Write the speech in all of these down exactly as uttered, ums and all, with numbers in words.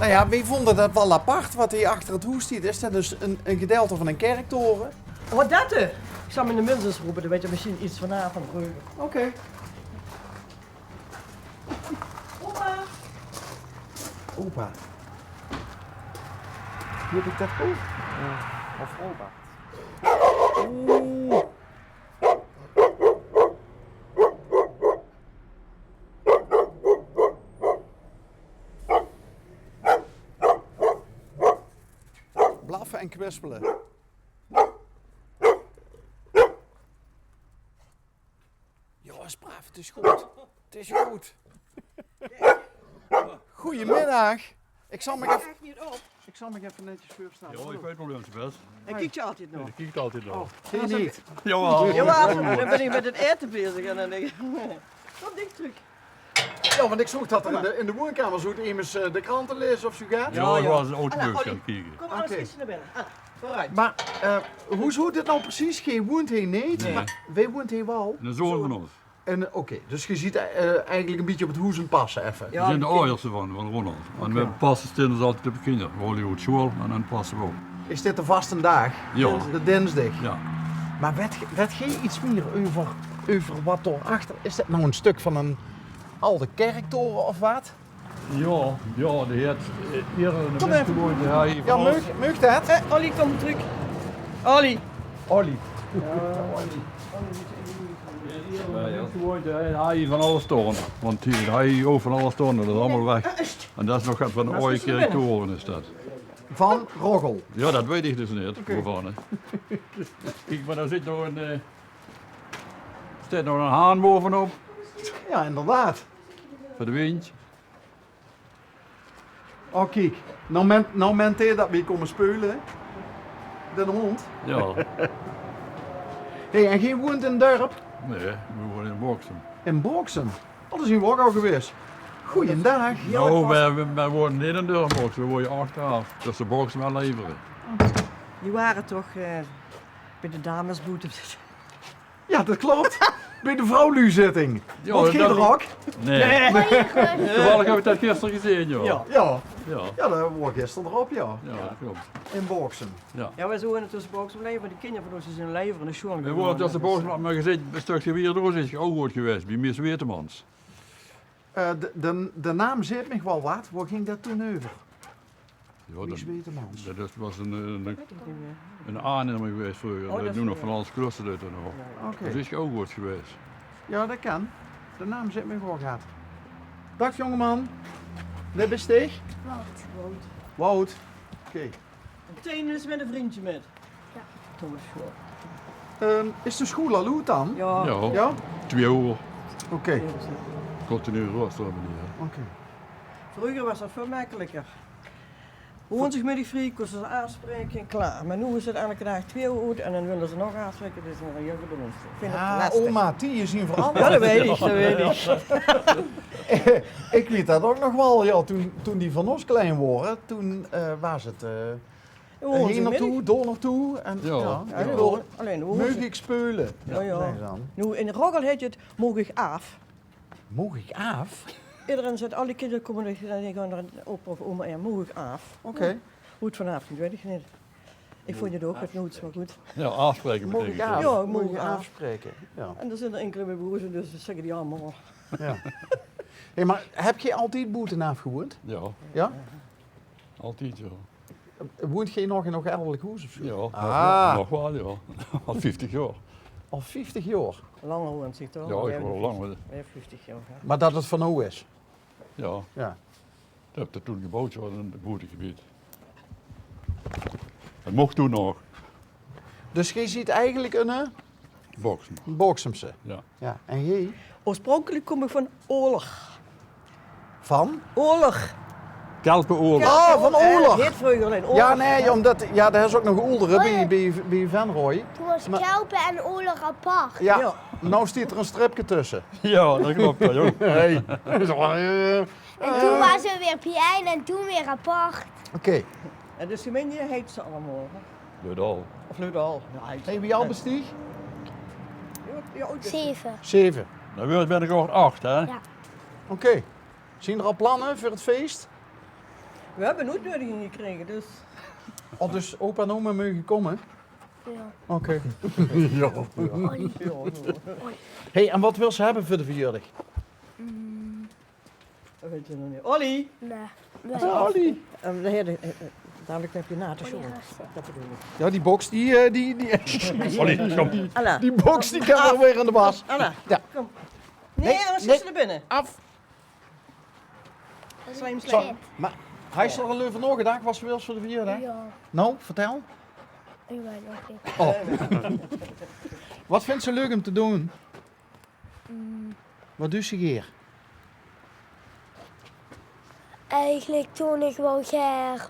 Nou ja, weej vónde det waal apart wat hie achter het hoes stiet. Is det dus ein, ein gedeilte van ein kerktore? Wat det, eh? Ik zal 'm in de mins ins rope, dan weit 'r mesjien iets vanaaf van vreuger. Oké. Opa. Opa. Wie heb ik det good? Ja, of Robert. Oeh. Blaffen en kwispelen. Ja, is braaf, het is good. Het is good. Goedemiddag. Ik zal me effe, ik zal me effe netjes veurstelle. Ja, ik weit waal wie se bès. Hij kijkt je altijd nog. Ja, ik kiek altijd nog. Oh, geen niet. Jawel. Jawel, dan ben ik met het eten bezig en dan denk ik, kom, denk terug. Ja, want ik zoog det 'r in de, in de woonkamer zoot emes, eh, de kranten lezen of zo get. Ja, ja, ik waas ein oud buuk aan het kieke. Kom, alles iets naar binnen. Ah, vooruit. Maar, eh, hoe zoot dit nou precies? Geej woont hie neet, maar weej woont hie waal. Ein zoon van ós. En, eh, oké, dus geej ziet, eh, eigenlijk ein bietje op het hoes aan passe effe. Ja, weej zien de aojerste van, van Ronald. En weej passe, staon dus altijd op de kinder. Weej hole oet school en dan passe weej op. Is dit de vastendaag? Ja. De dinsdig? Ja. Maar wet, wet geej iets mier euver, euver wat dao achter? Is det nou ein stuk van ein alde kerktore of wat? Ja, ja, die het, eh, eerder in de gewoonte, ja, hie van ós. Meug det? Eh, Olly, kom terug. Olly. Olly. Ja, Olly. Ja, ja. Gewoonte, hè, hie van alles staon. Want hie, hie ouch van alles staon, det is allemaol weg. En det is nog get van de aoje kerktore, is det. Van Roggel? Ja, det weit ik dus neet. Oké. Wovan, hè. Kiek, maar dao zit nog ein, eh, steit nog ein haan bovenop. Ja, inderdaad. Veur de wind. Oh, kiek. Nou ment, nou ment 'r det weej kómme speule. Den hóndj. Ja. Hey, en geej woont in Durp? Nee, weej woone in Booksem. In Booksem? Oh, dao zien weej ouch al gewaes. Goeiendaag. Nou, weej, weej, weej woone neet in Durp, Booksem. Weej woone achteraaf. Tösse Booksem en Levere. Die ware toch, eh, bij de dames boete. Ja, det klop. Bij de vrouwluuzitting. Ja, woont geej dao ouch? Nee. Toevallig heb ik det gister gezeen, ja. Ja. Ja. Ja, det woor gister d'rop, ja. Ja, det klop. In Booksem. Ja. Ja, weej woone tösse Booksem en Levere, maar de kinder van ós zien in Levere en de sjoon. Weej woone tösse Booksem, maar geej zeet, ein stökske wiejer door is ouch good gewaes, bij Mies Wetemans. Eh, de, de, de naam zaet mich waal wat. Wao ging det toen euver? Ja, Mies Wetemans. Det, det waas ein, ein, ein aannemer gewaes vreuger. Oh, det is nog van alles klusse deit d'r nog. Oké. Det is ouch good gewaes. Ja, det kan. De naam zaet mich waal get. Daag, jóngeman. Wae bès dich? Wout. Wout. Oké. En Tijn is mit ein vrundje mit. Ja. Thomas Schoor. Ehm, is de school al oet dan? Ja. Ja? Twieë oer. Oké. Continu roosteren we hier. Oké. Vreuger waas det väöl mekkeliker. Woonsdigmiddig vrie, kóste ze aafspraeke en klaor. Maar noe is het elke daag twieë oer oet en dan wille ze nog aafspraeke. Det is ein hieël gedoe. Ik vind het lastig. Ja, oma, tieje zien veranderd. Ja, det weit ik, det weit ik. Ik weit det ouch nog waal, ja, toen, toen die van ós klein wore, toen, eh, waas het, eh, hie naotoe, dao naotoe. En, ja, ja, ik wil, allein, meug ik speule? Ja, ja. Noe, in Roggel heit het, moog ik aaf? Moog ik aaf? Iederein zaet, alle kinder kómme, dan gaon d'r opa of oma aan, moog ik aaf? Oké. Hoe het vanaaf kump, weit ik neet. Ik vónj het ouch het noets, maar good. Ja, aafspraeke beteikent det. Moog ik aaf? Ja, moog ik aaf. Aafspraeke, ja. En d'r zien d'r inkele mit boeze, dus det zègke die allemaol. Ja. Hey, maar heb geej altied boetenaaf gewoond? Ja. Ja? Altied, ja. Woont geej nog in ow erfelik hoes of zo? Ja, nog, nog waal, ja. Al vieftig jaor. Al vieftig jaor? Langer woont zich toch? Ja, ik woon al langer. Vieftig jaor, hè? Maar det het van ow is? Ja. Ja. Det heb d'r toen geboewd, zo'n boetegebied. Det mocht toen nog. Dus geej zeet eigenlijk ein, eh, Booksem. Booksemse. Ja. Ja, en geej? Oorspronkelijk kom ik van Oler. Van? Oler. Kelpen-Oler. Oh, van Oler. Heet vreuger allein Oler. Ja, nee, omdat, ja, d'r is ouch nog Oler, hè, bij, bij, bij Venroj. Toen waas Kelpen en Oler apart. Ja, ja. Nou stiet d'r ein stripke tösse. Ja, det klop, ja, jóng. Hey. En toen waas ze weer plein en toen weer apart. Oké. En dus gemeinde heit ze allemaol, hè? Leudal. Of Leudal. Ja, heit ze. Hey, wie ald bès dich? Ja, ja, oud bès dich? Zeve. Zeve. Dan waert binnenkort acht, hè? Ja. Oké. Zien d'r al planne veur het feest? We höbbe 'n oetneudiging gekrege, dus. Oh, dus opa en oma moge kómme? Ja. Oké. Ja. Hey, en wat wils se höbbe veur de verjaordaag? Mm. Det weit ze nog neet. Ollie! Nee. Ollie! Ehm, de hele, eh, eh, dalik höbs se nate sjoon. Dat bedoel ich. Ja, die box die, eh, die, die, Ollie, kóm. Alla. Die box die kan weer in de was. Alla, kóm. Nee, nee, anders is ze nao binne. Aaf. Slijm, slijm. Zo, mer höbs se al ins euver naogedach wat se wils veur de verjaordaag? Ja. Nou, vertèl. Ich weit nog neet. Oh. Wat vinjs se leuk óm te doon? Mm. Wat duis se gaer? Eigelik doon ich waal gaer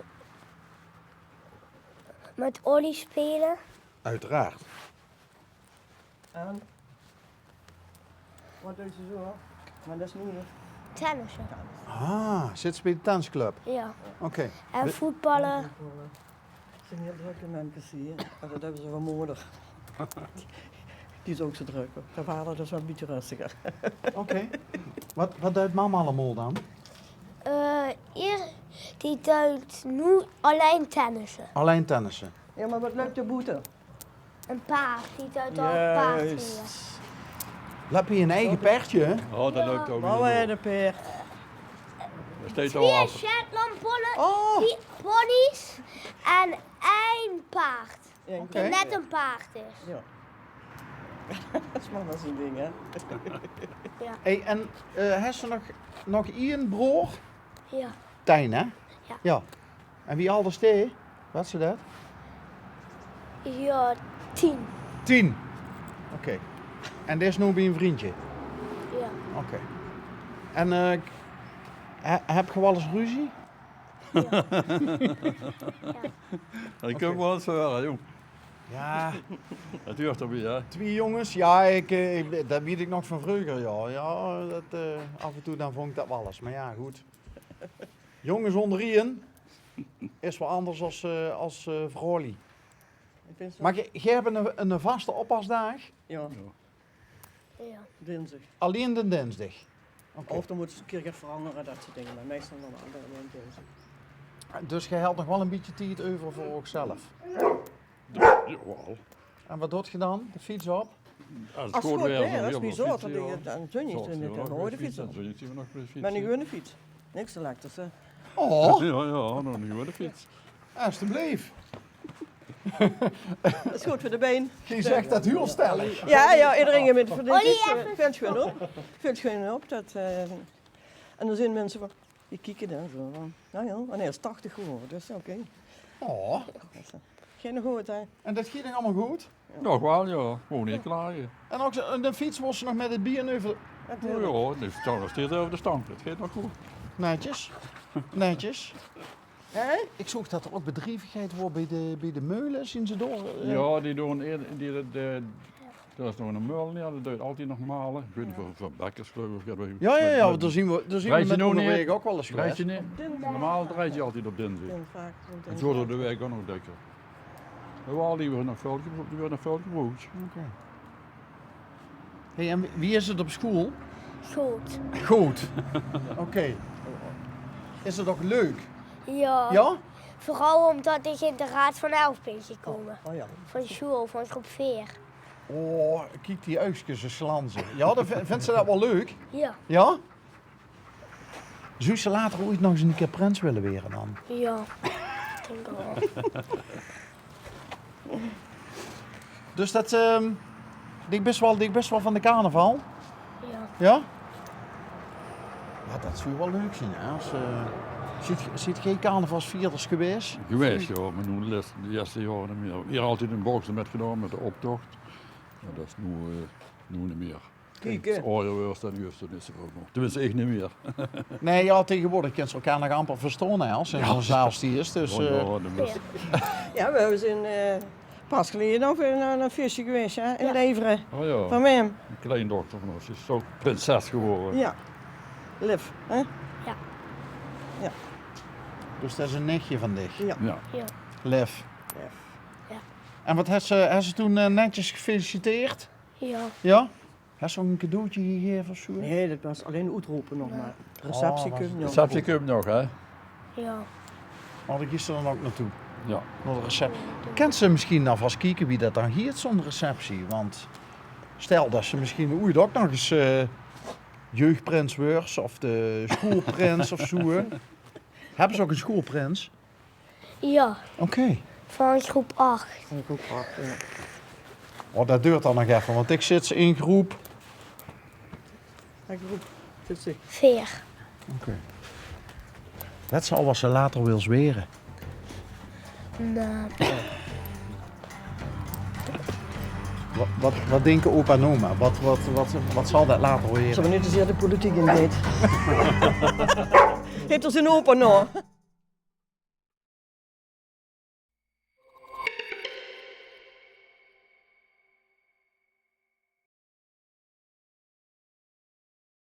mit Ollie speule. Oeteraard. En? Wat duis se zoe? Mer det is noe de tennisse. Ah, zits se bie de tennisclub? Ja. Oké. En voetballe. Voetballe. 't Zeen hieël drökke miense hie. Mer det höbbe ze van moder. Die is ouch zoe drök, huur. Van vader, det is waal e bietje rustiger. Oké. Wat, wat duit mama allemaol dan? Eh, hie, die duit noe allein tennisse. Allein tennisse? Ja, mer wat löp d'r boete? E paerd, die duit al e paerd. Juist. Löp hie 'n eige paerdje, hè? Oh, det löp ouch. Waal weer e paerd. D'r steit al Twieë af. Shetlandpony, oh, die ponies en ein paerd. Ja, oké. Die net e paerd is. Ja. Det is mer waal zoe'n ding, hè? Ja. Hey, en, eh, höbs se nog, nog eine broor? Ja. Tijn, hè? Ja. Ja. En wie ald is dae? Wèts se det? Ja, tien. Tien? Oké. En dae is noe bie e vrundje? Ja. Oké. En, eh, he-, höb geer waal ins ruzie? Ja. Ja. Det kump waal ins veur, jóng. Ja. Det huuert d'rbie, hè? Twieë jónges, ja, ich, eh, ich, det weit ich nog van vreuger, ja. Ja, det, eh, aaf en toe dan vónj ich det waal ins. Mer ja, good. Jónges óngerin is waal anders es, eh, es, eh, vrouwluuj. Mer geer, geer höb 'ne, 'ne vaste oppasdaag? Ja. Ja. Ja. Dinsdig. Allein de dinsdig? Oké. Of dan mót se 'ne kier gaon verangere, det soort dinger. Mer meistal dan waal allein dinsdig. Dus geer heltj nog waal e bietje tied euver veur uch zelf? Ja, jawaal. En wat doot geer dan? De fiets op? Es 't good waer is, dan hieël väöl fietse, ja. Zaoterdig, dan zeen ich, dan zeen ich nog mit de fiets. Mer 'ne gewone fiets. Niks elektrische. Oh. Ja, ja, nog 'ne gewone fiets. Alsjeblieft. Det is good veur de bein. Geer zègk det hieël stellig. Ja, ja, ederein mit de fiets. Vinjs se gewoon op. Vinjs se gewoon op det, eh, en dan zeen minse van, die kieke dan zoe van, nou ja, en hae is tachtig gewore, dus oké. Oh. Gein good, hè? En det geit nog allemaol good? Nog waal, ja. Gewoon neet klage. En ouch zoe, en de fiets wórs se nog mit 't bie euver. Ja, ja, det steit euver de stank. Det geit nog good. Netjes. Netjes. Hè? Ich zoog det d'r ouch bedrievigheid waor bie de, bie de meule, zeen ze dao, eh? Ja, die doon eer-, die, de, d'r is nog 'ne meul, ja, dae deit altied nog male. Ich weit neet, veur, veur bekkers, geluif ich. Ja, ja, ja, dao zeen v'r, dao zeen v'r mit óngerwaeg ouch waal ins gewaes. Normaal drejt ze altied op dinsdig. En zoe door de waek ouch nog dèkker. Jao, die weure nog väöl gebro-, die weure nog väöl gebroek. Oké. Hey, en wie is 't op school? Good. Good. Oké. Is 't ouch leuk? Ja. Ja? Veural ómdet ich in de Raod van Elf bin gekómme. Oh, oh ja. Van sjool, van groep veer. Oh, kiek die uigskes ins glanze. Ja, dan vi-, vinjs se det waal leuk? Ja. Ja? Zous se later oeats nog ins 'ne kier prins wille waere dan? Ja, ich dink waal. Dus det, ehm, dich bis waal, dich bis waal van de carnaval? Ja. Ja? Ja, det zów waal leuk zeen, hè? Es, eh, zeet, zeet geer carnavalsvierders gewaes? Gewaes, ja, mer noe de lèste, de lèste jaore neet mieër. Veer altied in Boxen mitgedaon mit de optoch. Mer det is noe, eh, noe neet mieër. Kiek, hè. Es se aojer waers, dan huuers se neet zoväöl nog. Tenminste, ich neet mieër. Nae, ja, taengewoordig kins se elkaar nog amper verstaon, hè, es se in zoe'n zaal stieërs. Dus, ja, eh, ja, dan is 't. Ja, veer zeen, eh, pas geleje nog weer nao e fieësje gewaes, hè, in Leveren. Oh ja. Van mien kleindochter van ós, die is ouch prinses gewore. Ja. Liv, hè? Ja. Ja. Dus det is e nichtje van dich? Ja. Ja. Liv. Liv. Ja. En wat höbs se, höbs se toen, eh, netjes gefeliciteerd? Ja. Ja? Höbs se ouch e cadeautje gegaeve of zoe? Nae, det waas allein oetrope nog mer. Receptie kump nog. Receptie kump nog, hè? Ja. Hadde gister dan ouk naotoe. Ja. Nao de receptie. Kins se misschien alvas kieke wie det dan geit, zoe'n receptie? Want stel det se misschien oeit ouk nog ens eh, jeugdprins weurs of de schoolprins of zoe. Hebbe ze ouk 'ne schoolprins? Ja. Oké. Van groep acht. Van groep acht, ja. Oh, det duurt dan nog effe, want ik zit in groep. Welke groep zit ze? Veer. Oké. Wets se al wat se later wils waere? Nou. Wat, wat, wat dinke opa en oma? Wat, wat, wat, wat zal det later waere? Zal neet te zeer de politiek in deet. Haet er zien opa nog?